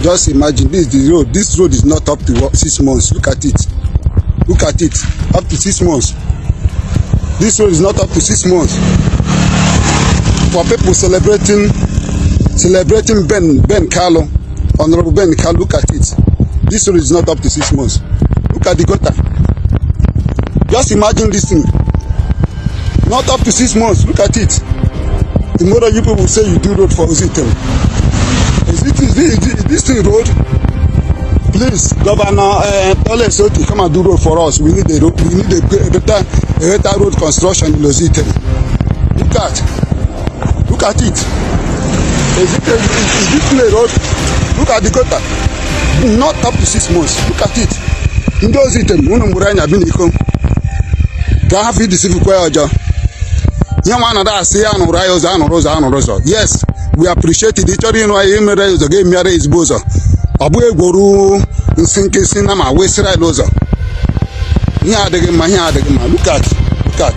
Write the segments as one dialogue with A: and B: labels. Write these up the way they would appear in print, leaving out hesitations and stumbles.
A: Just imagine, this is the road. This road is not up to what, 6 months. Look at it. Look at it. Up to 6 months. This road is not up to 6 months. For people celebrating Ben Kalu, Honorable Ben Kalu, look at it. This road is not up to 6 months. Look at the gutter. Just imagine this thing. Not up to 6 months. Look at it. Tomorrow you people will say you do road for Ozi-Item. Is this thing road? Please, Governor Alex Otti, come and do road for us. We need a road. We need a better road construction in Ozi-Item. Look at it. Is this a road? Look at the gutter. Not up to 6 months. Look at it. Ndị Ozi-Item, unu mụrụ anya bi n'iko. Ka hafụ idisifikwa ya ọjọọ. Ihe nwa anọdụ asị ya anụrụ anyị ụzọ, anụrụ ụzọ, anụrụ ụzọ. Yes, we appreciate it. Ị chọrọ ịnụ anyị emere ya ụzọ, ga-emere ezigbo ụzọ. Ọ bụghị egworu nsị nkịsị na ma wesịrị anyị ụzọ. Ihe adịghị mma, ihe adịghị mma. Look at, look at.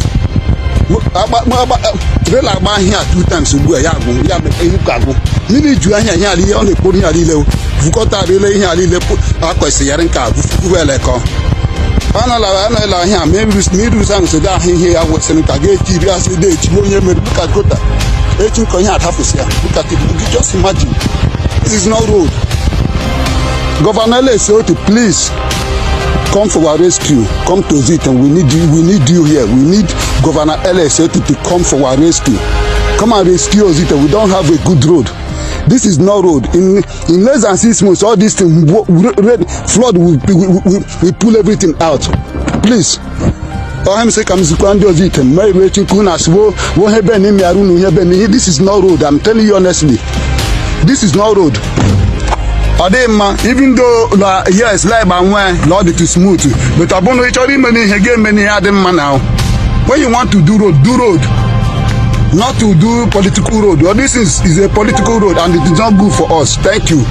A: Trailer agba ahịa two times ugbu a, ya agwụ ya ka agwụ. Mmiri ju ahịa, ihe ala ihe ọ na-ekporo ihe niile vukọta ile ihe niile akwesịrị yara nke a vuelekọ anọla anọla ahịa ma eruru ahụ sodo ahụ ihe ya wesịrị ka ga-eji iri asị dị echi onye mere. Look at gutter. Echi nkọ ihe adafụsị ya. Look at it. Just imagine, this is not road. Governor Alex Otti, please come for our rescue. Come to it, and we need you. We need you here. We need Governor Alex Otti to come for our rescue. Come and rescue us. We don't have a good road. This is not road. In less than 6 months, all this thing, flood will pull everything out. Please, ọha m sị ka m zikwa ndị ọzọ ite ma eru echi nke unu asị wo wo ihe be na ịmịara unu ihe be na ihe. This is not road. I'm telling you honestly, this is not road. Ọ dịghị mma. Even though na yes, like nwee na ọ dị too smooth, but ọ bụrụ na ị chọrọ ime n'ihe ga-eme n'ihe adị mma. Now, when you want to do road, do road, not to do political road. All this is a political road and it is not good for us. Thank you.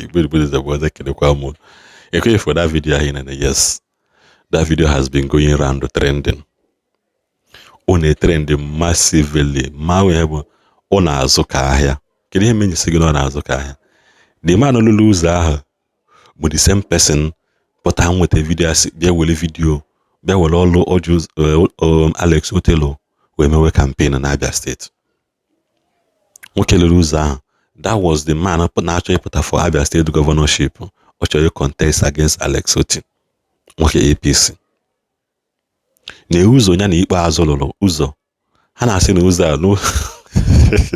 B: Igbo ekelekwa m ekweghị for that video ahụ ị nene. Yes, that video has been going round, trending. Ọ na-etrend massively. Ma wee bụ ọ na-azụ ka ahịa. Kedu ihe menyesi gị na ọ na-azụ ka ahịa? The man lụrụ ụzọ ahụ bụ the same person pụta nweta video asị bịa were video, bịa were ọlụ ọjụ Alex Otti wee mewe campaign na Abia Steeti. Nwoke lụrụ ụzọ ahụ, that was the man na-achọ ịpụta for Abia State governorship. Ọ chọrọ contest against Alex Otti, nwoke APC na ụzọ ya na ikpeazụ lụrụ ụzọ. Ha na-asị na ụzọ a no.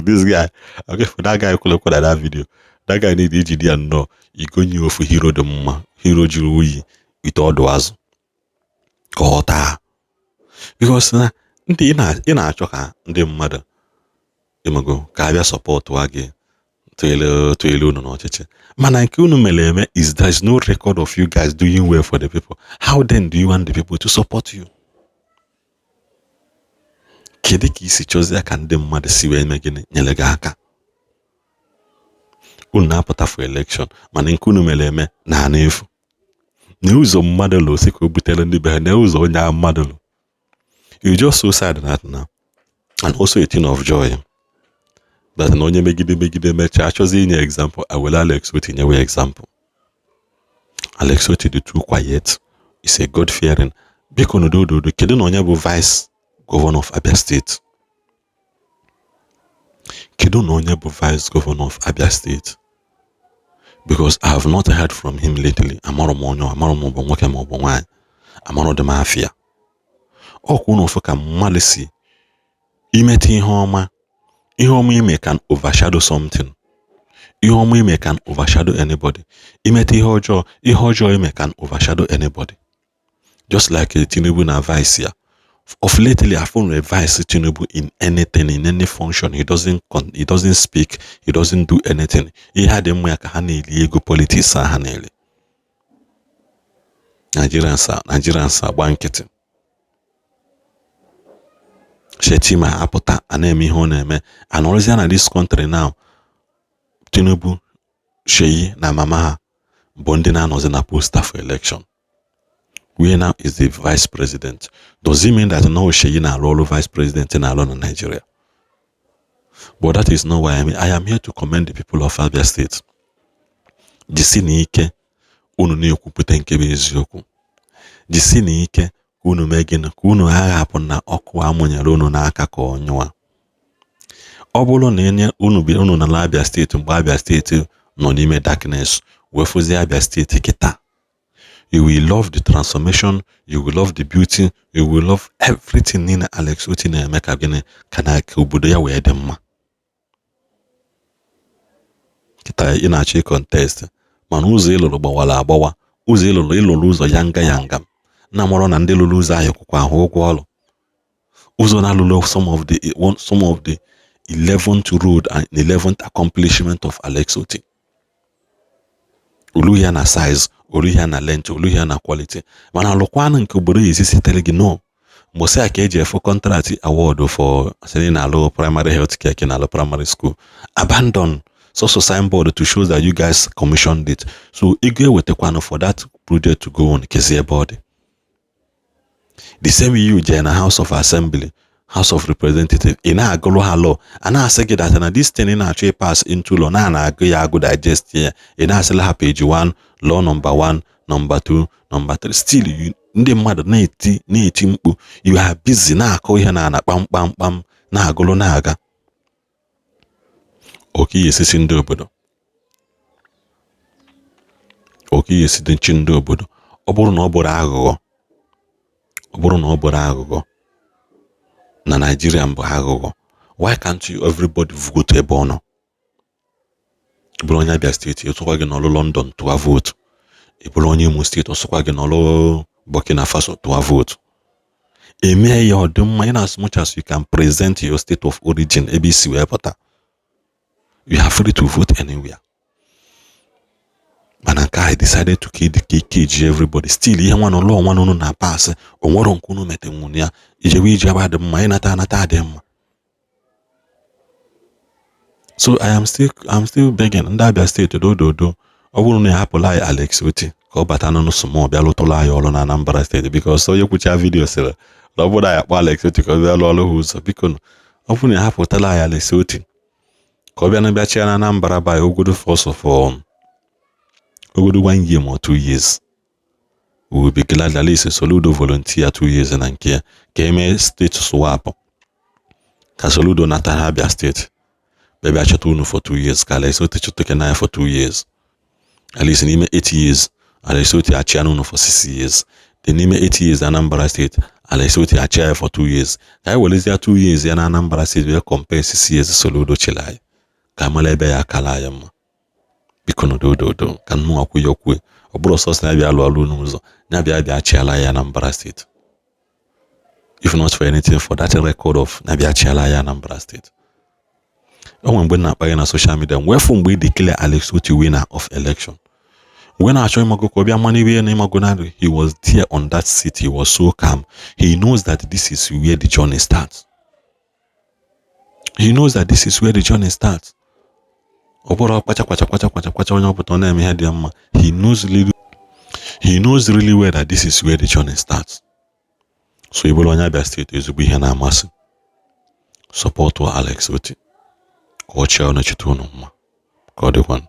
B: This guy, okay, for that guy kwere na that video, that guy need ijide ya nnọọ igonye ofu hero dị mma, hero juru oyi, ite ọdụ azụ ka ọ taa, because na ndị ị na-achọ ka ndị mmadụ ịmago ka abịa sọpọtụ gị, tụele unu n'ọchịchị, mana nke unu mere eme is there is no record of you guys doing well for the people. How then do you want the people to support you? Kedu ka isi chọzie ka ndị mmadụ si wee mee gịnị, nyere gị aka? Unu na-apụta for election, mana nke unu mere eme na ana efu na ụzọ mmadụ lụ si ka o butere ndị be ha na ụzọ onye ahụ mmadụ lụ. You just so sad that now, and also a thing of joy that na onye megide megide mechaa achọzi inye example, awele Alex Otti nyewe example. Alex Otti dị too quiet, is a God fearing. Biko n'udo, kedu na onye bụ vice governor of Abia State? Kedu na onye bụ vice governor of Abia State? Because I have not heard from him lately. Amarọ m onye, amarọ m ọ bụ nwoke ma ọ bụ nwaanyị, amarọ dị m afịa. Ọkwa unu ofu ka mmadụ si imeta ihe ọma. Ihe ọma ime can overshadow something. Ihe ọma ime can overshadow anybody. Imeta ihe ọjọọ, ihe ọjọọ ime can overshadow anybody. Just like Tinubu na vice ya. Of lately, I found vice Tinubu in anything, in any function. He doesn't speak, he doesn't do anything. Ihe a dị mma ya ka ha na-eli ego politics a ha na-eli. Nigerians agba nkịtị. Shetima apụta a na-eme ihe ọ na-eme, anọrọzie na this country now. Tinubu, Seyi na mama ha bụ ndị na-anọzi na poster for election. Where now is the vice president? Does it mean that no Seyi na-arụ ọrụ vice president na-arụ na Nigeria? But that is not why I'm here. I am here to commend the people of Abia State. Jisi na ike unu na-ekwupụta nke bụ eziokwu. Jisi na ike ka unu mee gịnị, ka unu aghapụ na ọkụ amụnyere unu n'aka ka ọ nyụa. Ọ bụrụ na enye unu bi unu nọ n'Abia Steeti mgbe Abia Steeti nọ n'ime darkness, wee fụzie Abia Steeti kịta, you will love the transformation, you will love the beauty, you will love everything niile Alex Otti na-eme ka gịnị, ka na ka obodo ya wee dị mma. Kịta ị na-achọ contest, mana ụzọ ịlụrụ gbawara agbawa, ụzọ ịlụrụ ụzọ yanga yanga, na mọrọ na ndị lụrụ ụzọ ahụ kwụkwa ahụ ụgwọ ọrụ. Ụzọ na-alụrụ some of the 11th road and 11th accomplishment of Alex Otti. Olu ya na size, olu ya na length, olu ya na quality, mana alụkwanụ nke obodo ya esi sitere gị no mbọsị a ka eji efu contract award for asịrị na-alụ primary health care, ka na-alụ primary school, abandon sọsọ signboard to show that you guys commissioned it. So ego ewetakwanụ for that project to go on, kezi ebe ọ dị? The same you jee na House of Assembly, House of Representative, ị na-agụrụ ha law, a na-asị gị that na this thing ị na-achọ ịpass into law na na-agụ ya agụ, digest ya, ị na-asịla ha page 1, law number 1, number 2, number 3, still ndị mmadụ na-eti na-eti mkpu. You are busy na-akụ ihe na ana kpam kpam kpam, na-agụrụ na-aga oke ihe esisi ndị obodo, oke ihe esi chi ndị obodo. Ọ bụrụ na ọ bụrụ aghụghọ, ọ bụrụ na ọ bụrụ aghụghọ na Nigeria mbụ aghụghọ, why can't you everybody vote ebe ọ nọ? Ị bụrụ onye Abia Steeti, ọsọkwa gị n'ọlụ London, tụọ vootu. Ị bụrụ onye Imo Steeti, ọsọkwa gị n'ọlụ Burkina Faso, tụọ vootu. Eme ya ọ dị mma. In as much as you can present your state of origin, ebe isi wee pụta, you are free to vote anywhere. Mana nke a decided to cage everybody. Still ihe nwa n'ụlọ nwa unu na pass, onwero nke unu metenwu ya. Ijewe ije ebe dị mma, ịnata anata adị mma. So I'm still begging ndị Abia Steeti, dododo, ọ bụrụ na ị hapụla anyị Alex Otti ka ọ bata n'ụnụ small, bịa lụtụrụ anyị ọrụ na Anambra Steeti, because onye kwucha video sịrị na ọ bụrụ anyị akpọ Alex Otti ka ọ bịa lụọ ọrụ ha ụzọ. Biko, ọ bụrụ na ị hapụtala anyị Alex Otti ka ọ bịa na bịa chịa na Anambra by ogodo force for ogodo one year or 2 years, we will be glad. At least Soludo volunteer 2 years na nke ya, ka emee state swap, ka Soludo natara Abia Steeti, bịa bịa chọta unu for 2 years, ka Alex Otti chọta Kenanya for 2 years. At least n'ime 8 years, Alex Otti achịa unu for 6 years. Then n'ime 8 years Anambra Steeti, Alex Otti achịa ya for 2 years. Ka anyị werezie 2 years ya na Anambra Steeti wee compare 6 years Soludo chịrị anyị, ka amala ebe ya akala anyị mma. Biko n'odododo, ka nnụ akwụ ya kwue, ọ bụrụ sọsọ ya bịa lụọ ọrụ n'ụzọ ya, bịa bịa chịala ya Anambra Steeti. If not for anything, for that record of na bịa chịala ya Anambra Steeti. O nwere mgbe m na-akpa gị na social media, wee fụ mgbe ị declare Alex Otti winner of election, mgbe na-achọ ịmago ka ọ bịa mmanụ iwe na ịmago na he was there on that seat. He was so calm. He knows that this is where the journey starts. He knows that this is where the journey starts. Ọ bụrụ kwacha kwacha kwacha kwacha kwacha, onye ọpụta ọ na-eme ihe dị mma. He knows really well that this is where the journey starts. So ị bụrụ onye Abia Steeti, ezigbo ihe na-amasị, support Alex Otti ka ọ chịa ọnọchite unu mma, ka ọ dịkwanụ.